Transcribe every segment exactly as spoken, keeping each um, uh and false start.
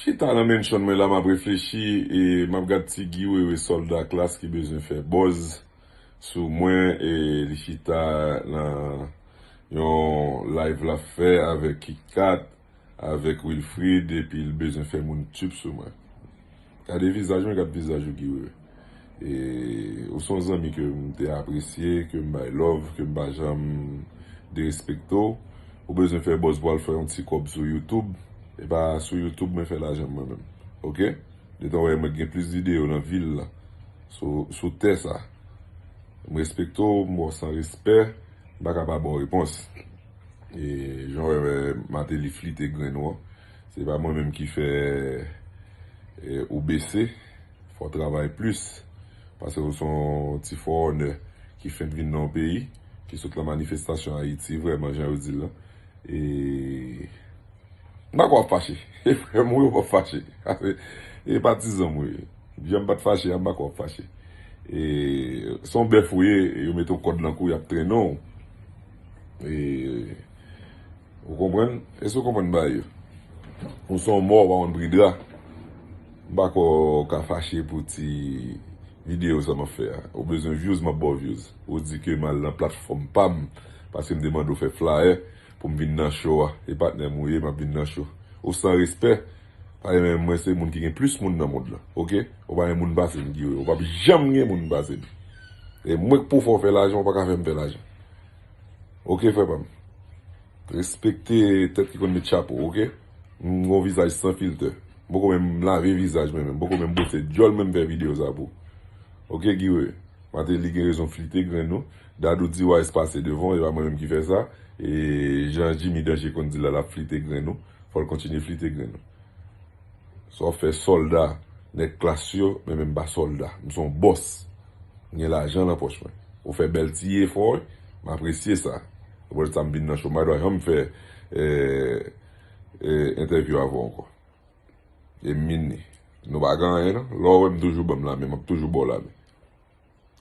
Chita nan mansion mwen la, m ap reflechi e m ap gad ti Guy Wewe sòlda klas ki bezwen fè buzz sou mwen. E li chita nan yon live l ap fè avèk Kit Kat, avèk Wilfrid, epi l bezwen fè moun tchip sou mwen. Gade vizaj mwen, gad vizaj ou, Guy Wewe. E ou se yon zanmi ke m te apresye, ke m bay love, ke m pa janm derespekte w. Ou bezwen fè buzz pou al fè yon ti kòb sou YouTube. E pa sou YouTube mwen fè lajan mwen menm. Oke? Detan w wè mwen gen plis videyo nan vil la, sou, sou tè sa. M respekte w, m ba w san respè, m pa ka pa ba w repons. E jan w wè Martelly flite grenn ou an, se pa mwen menm ki fè e, ou bese, fò w travay plis. Paske ou se yon ti foreigner ki fenk vin nan yon peyi, ki sot nan manifestasyon Ayiti, vrèman, jan yo di l lan. E m pa kwè w ap fache. E frè m ou ye, w p ap fache. E patizan m ou ye. Janm pa t fache a, m pa kwè w ap fache. E se yon bèf ou ye, yo mete yon kòd nan kou, y ap trennen w. E ou konprann? Èske w konprann bagay yo? Ou se yon mò, w pa konn pri dra. M pa kwè w ka fache pou ti videyo sa m ap fè a. Ou bezwen views, m ap ba w views. Ou di ke m al nan platfòm pa m, paske m te mande w fè flyer pou m vin nan show a. E patnè m ou ye, m ap vin nan show. Ou san respè, pa renmen mwen, se moun ki gen plis moun nan mond lan. Oke? Ou pa gen moun pase m, Guy Wewe. Ou p ap janm gen moun pase m. E mwen k pou fè w fè lajan, ou pa ka fè m fè lajan. Oke, frè pa m? Respekte tèt ki konn met chapo, oke? M gon vizaj san filtè. M poko menm lave vizaj mwen menm. M poko menm bwose dyòl mwen m fè videyo sa pou. Oke, Guy Wewe? Martelly gen rezon flite grenn ou. Dadou di Wise pase devan w, e pa mwen menm ki fè sa. E jan Jimmy Danje konn di l la, l ap flite grenn ou. Fò l kontinye flite grenn ou. Sa w ap fè sòlda, nèg klas yo, men menm pa sòlda. M se yon bòs. M gen lajan nan pòch mwen. Ou fè bèl ti efò, m apresye sa. Apre sa, m vin nan show, m pa dwa janm fè e, e, entèvyou avè w ankò. E m vini. Nou pa gen anyen, non? Lè w wè m toujou ban m lamen, m ap toujou ba w lamen.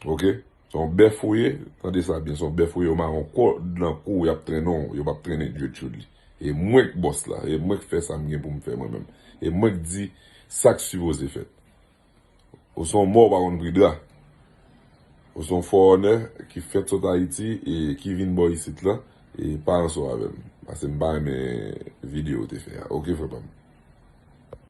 Oke? Se yon bèf ou ye, tande sa byen, se yon bèf ou ye, yo mare yon kòd nan kou w, y ap trennen w, yo p ap trennen Dye Tchoudli. E mwen k bòs la, e mwen k fè sa m gen pou m fè mwen menm. E mwen k di sa k sipoze fèt. Ou se yon mò, w pa konn pri dra. Ou se yon foreigner ki fèt sot Ayiti e ki vin bò isit la, e pa ansanm avè m. Paske m pa renmen videyo w te fè a. Oke, frè pa m?